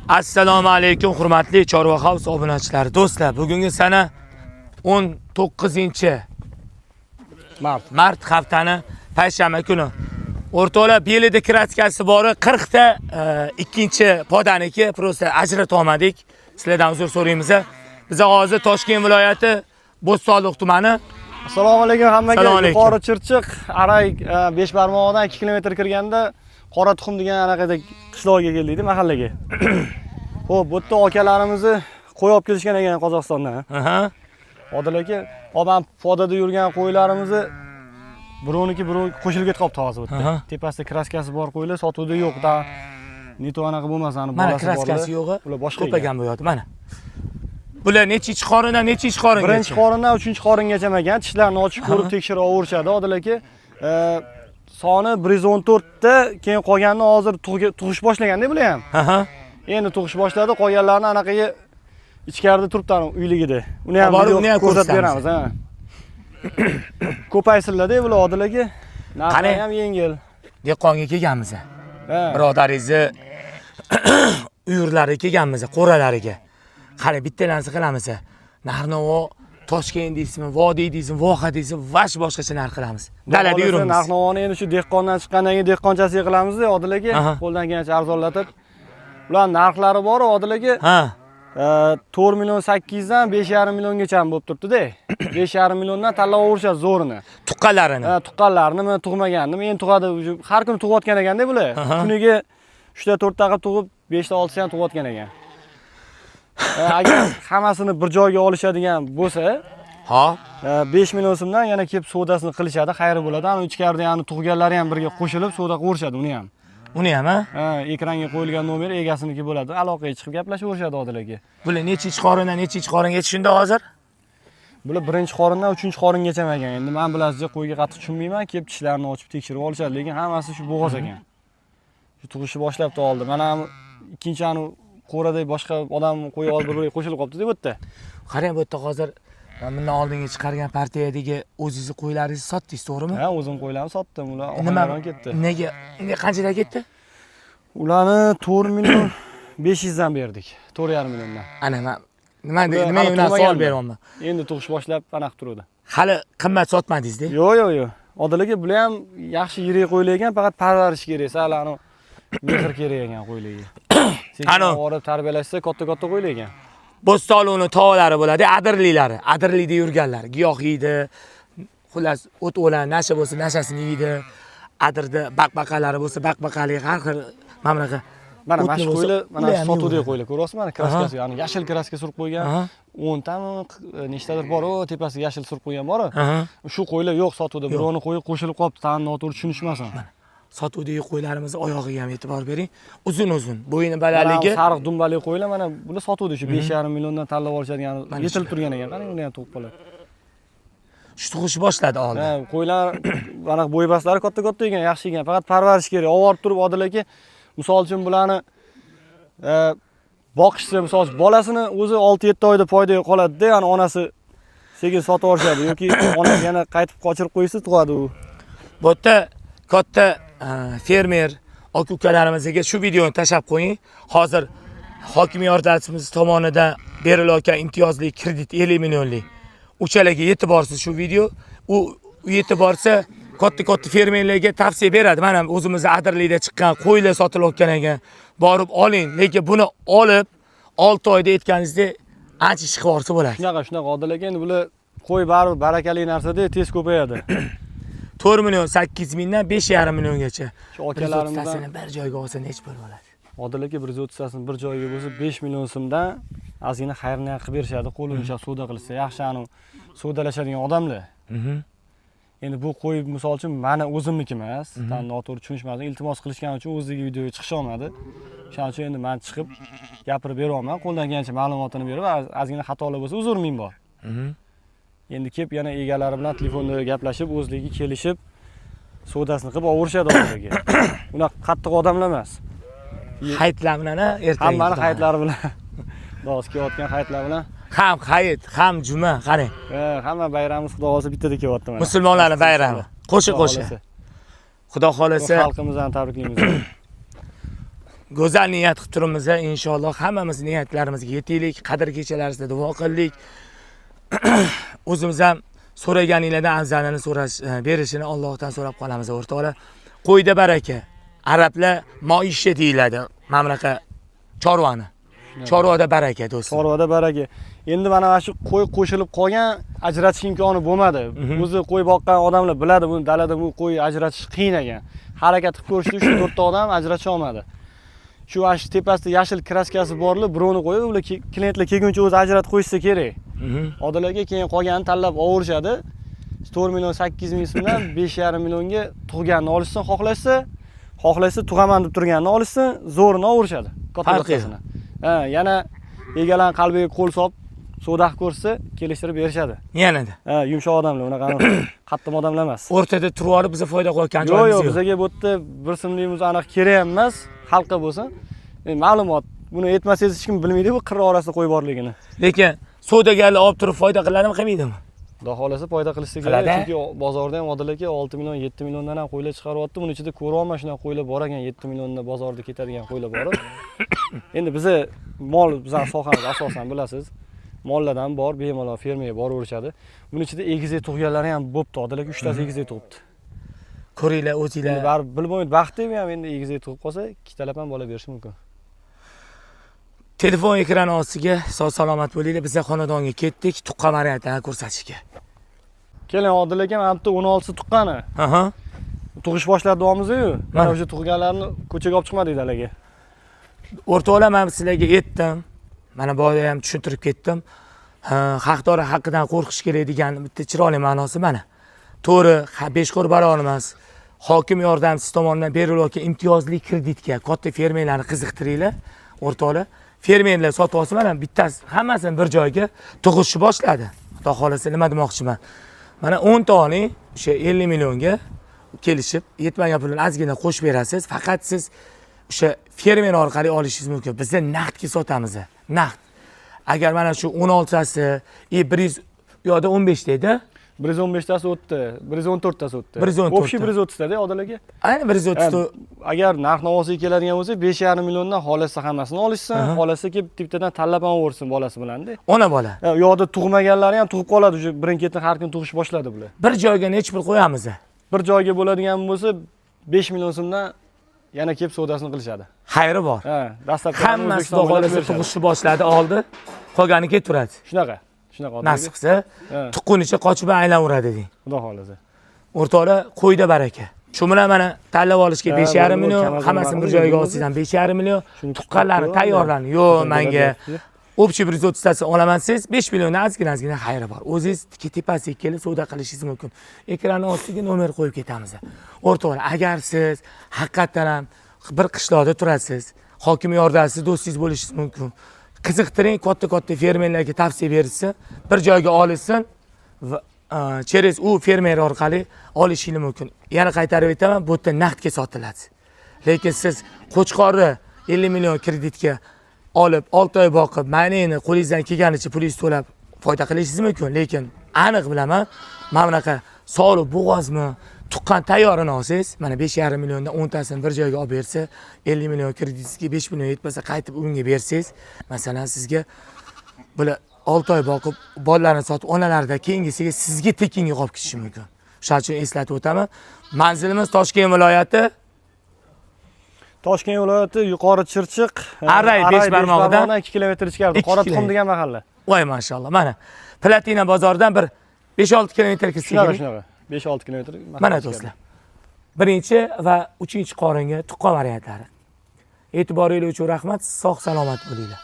Assalomu alaykum, hurmatli Chorva House obunachilari, do'stlar. Bugungi sana 19 mart. Mart, haftani payshanba kuni. O'rtoqlar, belida kraskasi bori 40 ta ikkinchi podaniki просто ajrata olmadik. Sizlardan uzr so'raymiz. Biz hozir Toshkent viloyati, Bo'stonliq tumani. Assalomu alaykum hammaga. Assalomu alaykum. Yuqori Chirchiq, Aray besh barmog'idan 2 kilometr kirganda Qora tuxum degan anaqada qishloqqa keldik, mahallaga. Xo'p, bu yerda akalarimizni qo'y olib kelishgan ekan Qozog'istondan. Odil aka, hop, podada yurgan qo'ylarimizni birovniki birov qo'shilib ketib qolibdi hozir bu yerda. Tepasida kraskasi bor qo'ylar sotuvda yo'q. Да не то anaqa bo'lmasa, ani Mana bolasi kraskasi borlar. yo'g'i. Ular boshqa ekan. Ko'paygan bu yoqda mana. Bular nechinchi qorindan nechinchi qoringacha? Birinchi qorindan uchinchi qoringacha ekan, tishlarini ochib ko'rib tekshirib olishadi Odil aka. Soni 114 ta, keyin qolganini hozir tug'ish boshlaganda bular ham. Endi tug'ish boshladi, qolganlarini anaqaga ichkarida turibdi, ani uyligida. Uni ham Olib borib, video uni ham ko'rsatib ko'rsatamiz. beramiz, ha. Ko'paysinlar-da bular, Odil aka. Narxlari Qani? ham yengil. Dehqonga kelganmiz. Ha. Birodaringizni uyurlariga kelganmiz, qo'ralariga. Qani, bitta narsa qilamiz. Narx-navo Toshkent deysizmi, vodiy deysizmi, voha deysizmi, vash boshqacha narx qilamiz. Dalada Xudo xohlasa, yuribmiz. Narx-navoni endi shu dehqondan chiqqandan keyin dehqonchasiga qilamiz-da, Odil aka. Qo'ldan kelgancha arzonlatib. Ular narxlari bor, Odil aka. 4 million 800 dan 5,5 milliongacha bo'lib turibdi-da. 5,5 milliondan tanlab olishadi zo'rini. Tuqqanlarini. Ha, tuqqanlarini, tug'maganini, endi tug'adi. Уже har kuni tug'ayotgan ekanda bular. Kuniga 3 ta 4 ta qilib tug'ib, 5 ta 6 ta ham tug'ayotgan ekan. Agar hammasini bir joyga olishadigan bo'lsa, 5 million so'mdan yana kelib savdosini qilishadi, xayri bo'ladi. Ana ichkarida yani tug'ganlari ham birga qo'shilib savdo qilaverishadi uni ham. Uni ham, ha? Ha, ekranga qo'yilgan nomer egasiniki bo'ladi. Aloqaga chiqib gaplashaverishadi, Odil aka. Bular nechinchi qorindan nechinchi qoringacha shunda hozir? Bular birinchi qorindan uchinchi qoringacha ekan. Endi men bilasizcha qo'yga qattiq tushunmayman, kelib tishlarini ochib tekshirib olishadi, lekin hammasi shu bo'g'oz ekan. Shu tug'ishni boshlabdi oldi. Mana ikkinchi anu qo'raday boshqa odam qo'y olib bir biriga qo'shilib qolibdi deb o'tdi. Qarang, bu yerda hozir bundan oldingi chiqargan partiyadagi o'zingizni qo'ylaringizni sotdingiz, to'g'rimi? Ha, o'zim qo'ylarni sotdim, ular Nima Ohangaron ketdi. Nega? Nega, qanchadan ketdi? Ularni 4 million 500 dan berdik. 4,5 milliondan. Ana man nima Ular nima hali unaqa savol tug'magandi. beryapman. Endi tug'ish boshlab anaqa turdi. Hali qimmat sotmadingiz-da? Yo'q. Odil aka, bular ham yaxshi yirik qo'ylar ekan, faqat parvarish kerak, sal anu mehr kerak ekan qo'ylarga. Sekin borib tarbiyalashsa katta-katta qo'ylar ekan. Bo'stonliqni tovalari bo'ladi, adirlilari, adirlikda yurganlar, giyoh yeydi. Xullas, o't o'lan, nasha bo'lsa nashasini yeydi. Adirda baqbaqalari bo'lsa baqbaqali har xil mana bunaqa Mana o'tli mana shu bo'lsa, qo'ylar, mana ular ham sotuvdagi yeyveradi. qo'ylar, ko'ryapsizmi? Mana kraskasi, ya'ni yashil kraska surib qo'ygan. 10 tami, nechtadir bor, u tepasiga yashil surib qo'ygan bor. Shu qo'ylar yo'q sotuvda, Yo'q. Birovni qo'yi qo'shilib qolibdi, tan noto'g'ri tushunishmasin. Sotuvdagi qo'ylarimizni oyog'iga ham e'tibor bering. Uzun-uzun, bo'yni Mana balandligi. sariq dumbali qo'ylar, mana bular sotuvda shu 5,5 milliondan tanlab olishadigan, Mana yetilib shular. turgan ekan. Qarang, uni ham tug'ib qoladi. Shu tug'ish boshladi oldi. Ha, qo'ylar mana bo'ybastlari katta-katta ekan, yaxshi ekan. Faqat parvarish kerak. Olib turib, Odil aka, misol uchun bularni boqishsa, misol uchun bolasini o'zi 6-7 oyda foydaga qoladi-da, ya'ni onasi sekin sotib yuborishadi yoki onasi yana qaytib qochirib qo'ysa tug'adi u. Bu yerda katta fermer aka ukalarimizga shu videoni tashlab qo'ying. Hozir hokimiyatimiz tomonidan berilayotgan imtiyozli kredit 50 millionlik. O'shalaga yetib borsa shu video, u yetib borsa katta-katta fermerlarga tavsiya beradi. Mana o'zimizni Adirlikda chiqqan qo'ylar sotilayotgan ekan. Borib oling, lekin buni olib 6 oyda aytganingizdek ancha ish qilib yuborsa bo'ladi. Shunaqa, shunaqa, Odil aka, endi bular qo'y baribir barakali narsada, tez ko'payadi. 4 million 800 mingdan 5,5 milliongacha. Shu akalarimizdan 130tasini bir joyga olsa necha pul bo'ladi? Odil aka, 130tasini bir joyga bo'lsa 5 million so'mdan ozgina xayrni ham qilib berishadi, qo'lini ushlab savdo qilishsa, yaxshi anu savdolashadigan odamlar. Endi bu qo'y misol uchun mani o'zimniki emas, tan noto'g'ri tushunishmasin, iltimos qilishgani uchun o'ziga videoga chiqisha olmadi. Shuning uchun endi men chiqib gapirib beryapman, qo'ldan kelgancha ma'lumotini berib, ozgina xatolar bo'lsa uzr ming bor. Endi kelib yana egalari bilan telefonda gaplashib, o'zligi kelishib savdosini qilib olishadi oxiriga. Unaqa qattiq odamlar emas. Hayitlar bilan ertaga. Hammani hayitlari bilan. Xudo kelayotgan hayitlar bilan. Ham hayit, ham juma, qarang. Ha, hamma bayramimiz Xudo xohlasa bittada kelyapti mana. Musulmonlarning bayrami. Qo'sha Xudo qo'sha. xohlasa. Xudo xolasa Xalqimizni ham tabriklaymiz. Go'zal niyat qilib turibmiz, inshaalloh hammamiz niyatlarimizga yetaylik, qadr kechalarimizda duo qildik. O'zimiz ham so'raganinglardan afzalini so'rash berishini Allohdan so'rab qolamiz o'rtoqlar. Qo'yda baraka. Arablar moisha deyiladi. Mana bunaqa chorvani. Chorvada baraka do'stlar. Chorvada baraka. Endi mana shu qo'y qo'shilib qolgan, ajratish imkoni bo'lmadi. O'zi qo'y boqqan odamlar biladi, buni dalada bu qo'y ajratish qiyin ekan. Harakat qilib ko'rishdi, 3-4 ta odam ajratisha olmadi. Shu mana shu tepasida yashil краска si borlar, birovni qo'yib, ular klientlar kelguncha o'zi ajratib qo'yishsa kerak. Odil aka keyin qolganini tanlab olishadi. 4 million 800 ming so'mdan 5,5 millionga tug'ganini olishsin, xohlashsa, xohlashsa tug'aman deb turganini olishsin, zo'rini olishadi. Katta Farqi yo'q. bittasini. Ha, yana egalarning qalbiga qo'l solib, savdo qilib ko'rsa, kelishtirib berishadi. Yanada. Ha, yumshoq odamlar, unaqa qattiq odamlar emas. O'rtada turib olib biza foyda qilayotgan Yo'q, joyimiz yo'q, yo'q. bizaga bu yerda bir so'mligimiz aniq kerak ham emas, xalqqa bo'lsin. Ma'lumot, buni aytmasangiz hech kim bilmaydi bu qirra orasida qo'y borligini. Lekin savdogarlar olib turib foyda qiladimi, qilmaydimi? Xudo xohlasa foyda qilishsa kerak, Qiladi. chunki bozorda ham Odil aka 6 million, 7 milliondan ham qo'ylar chiqaryapti. Buni ichida ko'ryapman, shunaqa qo'ylar bor ekan, 7 millionda bozorda ketadigan qo'ylar bor. Endi biza mol, bizning sohamiz asosan bilasiz. Mollardan bor, bemalol fermaga boraverishadi. Buni ichida egizak tug'ganlari ham bo'pti. Odil aka 3 tasi egizak tug'ibdi. Ko'ringlar Endi o'zinglar. baribir bilib bo'lmaydi, baxtli ham endi egizak tug'ib qolsa, ikkitalab ham bola berishi mumkin. Telefon ekrani ostiga sog' salomat bo'linglar. Biz xonadonga ketdik, tuqqan variantlarni ko'rsatishga. Keling Odil aka, mana bu yerda 16 tuqqani. Aha. Tug'ish boshladi deyapmiz-ku. Mana Mana. o'sha tug'ganlarni ko'chaga olib chiqmadik dalaga. O'rtoqlar, men sizlarga aytdim. Mana boya ham tushuntirib ketdim. Ha, haqdor haqidan qo'rqish kerak degan bitta chiroyli ma'nosi mana. To'g'ri, beshqo'r baron emas. Hokim yordamchisi tomonidan berilayotgan imtiyozli kreditga katta fermerlarni qiziqtiringlar, o'rtoqlar. Fermerlar sotib olsa, mana bittasi hammasini bir joyga tug'ishni boshladi. Xudo xohlasa, nima demoqchiman? Mana 10 ta oling, o'sha 50 millionga kelishib, yetmagan pulini ozgina qo'shib berasiz. Faqat siz o'sha fermer orqali olishingiz mumkin. Biz naqdga sotamiz. Naqd. Agar mana shu 16 tasi, 100 u yoqda 15 deydi. 115 tasi o'tdi, 114 tasi o'tdi. 114 Общий 130 tada Odil aka. Ayni 130 ta. Agar narx navosiga keladigan bo'lsa, 5,5 milliondan xohlasa hammasini olishsin, xohlasa kelib bittadan tanlab ham olsin bolasi bilan-da. Ona bola. U yoqda tug'maganlari ham tug'ib qoladi, уже birin-ketin har kun tug'ish boshladi bular. Bir joyga necha pul qo'yamiz? Bir joyga bo'ladigan bo'lsa, 5 million so'mdan yana kelib savdosini qilishadi. Xayri bor. Ha, dastlabki Hammasi xudo xohlasa tug'ishni boshladi, oldi. Qolgani ketaveradi. Shunaqa. Shunaqa Odil aka. Nasib qilsa, Ha, tuqqunicha qochib aylanaveradi deng. Xudo xohlasa. O'rtoqlar, qo'yda baraka. Shu bilan mana tanlab olishga Ha, 5,5 bu million, Kamazon hammasini bir bormi, joyga bo'lmasa? olsangiz ham 5,5 million, Shuni tuqqanlari kutib tayyorlanib, yo'q, menga deyapti. общий 130 tasi olaman desangiz, 5 milliondan ozgina ozgina xayri bor. O'zingiz tepasiga kelib savdo qilishingiz mumkin. Ekranning ostiga nomer qo'yib ketamiz. O'rtoqlar, agar siz haqiqatdan ham bir qishloqda turasiz, hokim yordamchisi do'stingiz bo'lishingiz mumkin. Qiziqtiring, katta-katta fermerlarga tavsiya berishsin, bir joyga olishsin va через u fermer orqali olishingiz mumkin. Yana qaytarib aytaman, bu yerda naqdga sotiladi. Lekin siz qo'chqorni 50 million kreditga olib, 6 oy boqib, mana endi qo'lingizdan kelganicha pulingizni to'lab foyda qilishingiz mumkin, lekin aniq bilaman, mana bunaqa sog'liq bo'g'ozmi, tuqqan tayyorini olsangiz, mana 5,5 milliondan 10 tasini bir joyga olib bersa, 50 million kreditingizga 5 million yetmasa qaytib unga bersangiz, masalan, sizga bular 6 oy boqib, bolalarini sotib, onalarida keyingisiga sizga tekinga qolib ketishi mumkin. Shuning uchun eslatib o'taman. Manzilimiz Toshkent viloyati, Toshkent viloyati Yuqori Chirchiq, Aray besh barmog'idan 2 kilometr ichkarida, 2 Qora tuxum kilometr. degan mahalla. Voy mashalloh. Mana Platina bozoridan bir 5-6 kilometr kirsa Shunaqa, kerak. shunaqa. 5-6 kilometr mahalla Mana ichkarida. do'stlar. Birinchi va uchinchi qoringa tuqqan variantlari. E'tiboringiz uchun rahmat. Sog' salomat bo'linglar.